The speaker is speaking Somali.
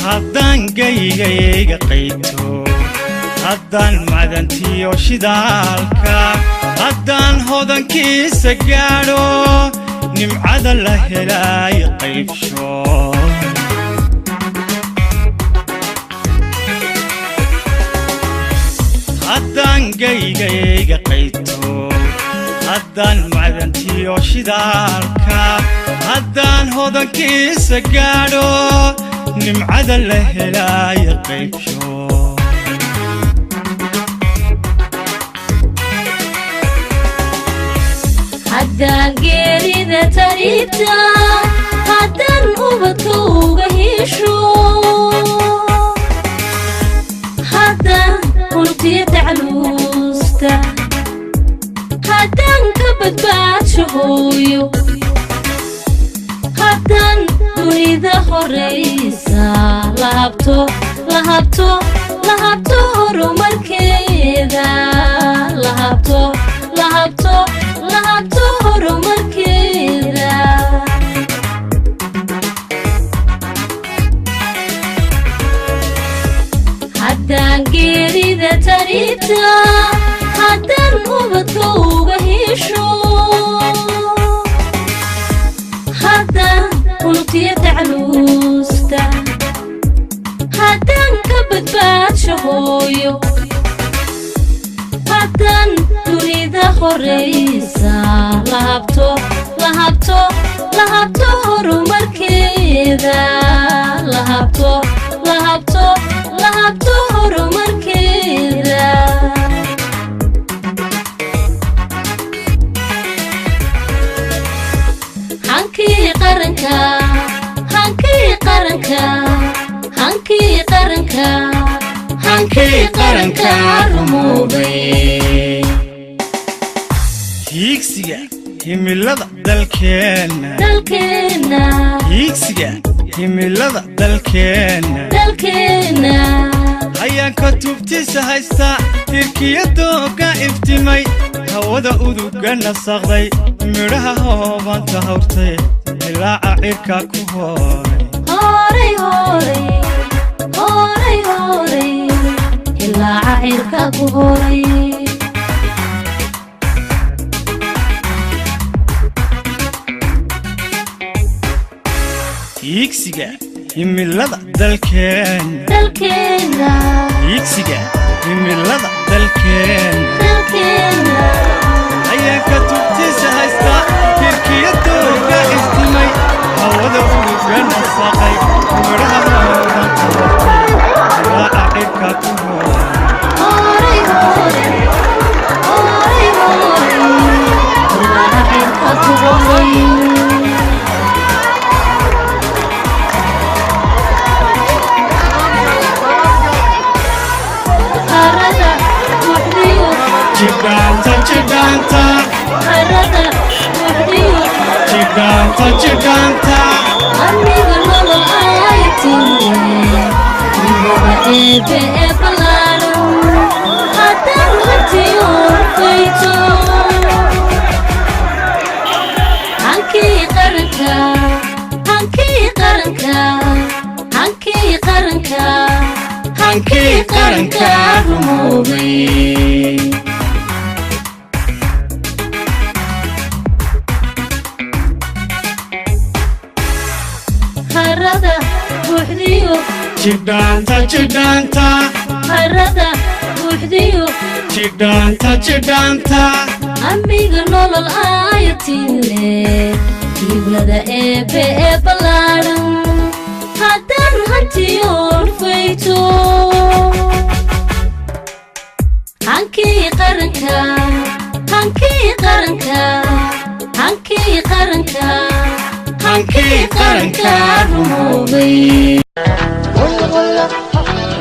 Haddaan gaygayga qayto, haddaan madantiyo shidaalka, haddaan hodankiisa gaadho, nimcada la helaayo qaybsho. Haddaan gaygayga qayto, haddaan madantiyo shidaalka, haddaan hodankiisa gaadho, nimcada la helaayo qaybsho. Haddaan geerida taribta, haddaan ubadka uga hesho, haddaan untiya tacluusta, haddaan ka badbaadsho hooyo, haddaan dunida horaysa lahabto, lahabto, lahabto horumarkeeda, lahabto, lahabto, lahabto horumarkeeda. Haddaan geerida taribta, haddaan ubadka uga hesho, haddaan untiya tacluusta, haddaan ka badbaadsho hooyo, haddaan dunida horaysa lahabto, lahabto, lahabto horumarkeeda, lahabto, lahabto, lahabto horumarkeeda. Hankii qaranka, hankii qaranka, hankii qaranka, hankii qaranka rumoobay. Hiigsiga himilada dalkeenna, dalkeenna, hiigsiga himilada dalkeenna, dalkeenna, hayaanka tubtiisa haysta, hirkiya dooga iftimay, hawada uduga nasaqday, midhaha hoobanta hawrtay, ilaaca cirka ku hooray. Horay, horay, horay, horay, ilaaca cirka ku horay. Hiigsiga himilada dalkeenna, dalkeenna, hiigsiga himilada dalkeenna, dalkeenna, hayaanka tubtiisa haysta, hirkiya dooga iftimay, hawada uduga nasaqay, midhaha hoobanta hawrtay, ilaaca cirka ku hooray. Horay, horay, horay, horay, ilaaca cirka ku horay. Harada buuxdiyo, Jidhaanta, jidhaanta, harada buuxdiyo, jidhaanta, jidhaanta, amiga nolol ayatine, nimada eebe ee ballaaran, haddaan hantiyoon fayto. Hankii qaranka, hankii qaranka, hankii qaranka, hankii qaranka rumoobay. Harada buuxdiyo, Jidhaanta, jidhaanta, harada buuxdiyo, jidhaanta, jidhaanta, amiga nolol ayatine, hiblada eebe ee ballaaran, haddaan hantiyoon fayto. Hankii qaranka, hankii qaranka, hankii qaranka, hankii qaranka rumoobay. Ha.